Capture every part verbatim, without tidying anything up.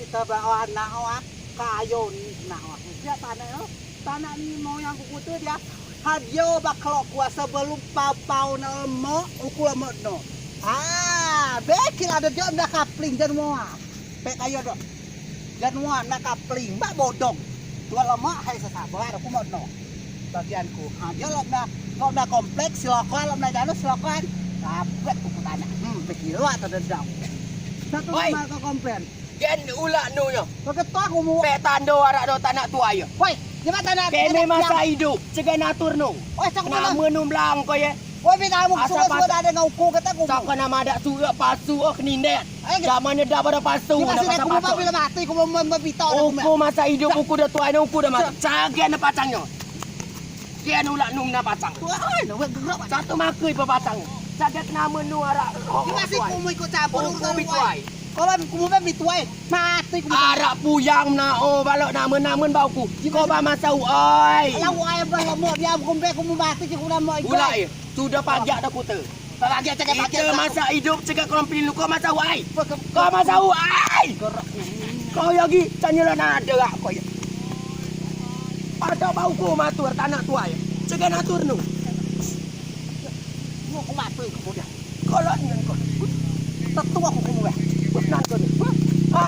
Tebak o anak o ah, kayo ni anak o ah. Dia tanak o, tanak ni moyang ku kute dia. Hadio bakal kuasa belum pau-pau na lemo, uku lemo no. Ah, bekil ade dio nda kapling jan moa. Pek kayo do. Jan moa na kapling, bak bodong. Tua lemo hai sesabar, uku mo no. Bagianku. Ha, dio lok na, lok na kompleks, silokan, lok na jano, silokan. Sabet uku tanak. Hmm, bekil lo atau dendam. Satu Oi. Nomor ke komplain. Gen ulak nu nyo. Beketua kumu. Pek tando arak do tanak tuai yo. Woi, jema tanak. Keme masa idup, cegah natur nu. Woi, cok Namen nu melang ko ye. Woi, bi tamu Asa suka-suka patah. Ade ngau uku kata kumu. Sako nama adak suka pasu, oh, kenindet. Ayo, Zaman ne dak pada pasu, jema dak sini pasang kumu patah. Bila mati kumu mem-, mem-, bito kumu. Uku masa idup, uku dah tuai nu, uku dah mati. Cak. Cagek ne pacang nyo. Gen ulak nu mena pacang. Wah, na wek gerak. Satu makei pe pacang. Cagek namen nu arak. Jema si kumu ikut campur urusan tuai. Kalau kumu be bituai, mati kumu. Arak puyang mena o, balok namen-namen bau ku. Ko ba masa uai. Lau ai ba lemo dia kumbe kumu mati kumu lemo ikut. Ulak ye. Sudah pajak dah kute. Pajak cakap pajak. Ite masa idup cegah kelompil nu ko masa uai. Ko masa uai. Ko yogi tanya lo nade gak ko ya. Ada bau ko matur tanak tuai. Cegah natur nu. Mau ko matur kemudian. Kalau ni ko. Tetu aku kemudian. Benar ko ni. Ha?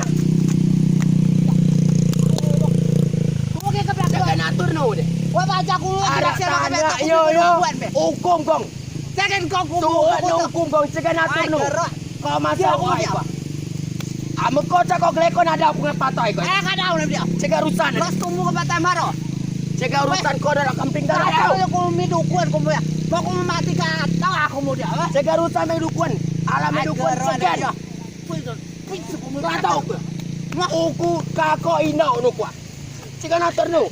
Cegah natur nu deh. Wah, baca ku. Arak tanak yo yo. Hukum kong. Jangan kau hukum. Tuh, hukum, no hukum kong, cegah natur nu. Ai, gerak. Kau masa uai ko. Ame ko cak ko gelekon ada pungan patai ko. Eh, kada ulah dia. Cegah urusan. Los tumu ke patai maro. Cegah urusan ko dah kemping dah. Aku mi dukun ko ya. Mau aku mati kata aku mau dia. Cegah urusan mi dukun. Alam mi dukun cegah. Kau tahu ke? Uku kako ino nu kuah. Cegah natur nu.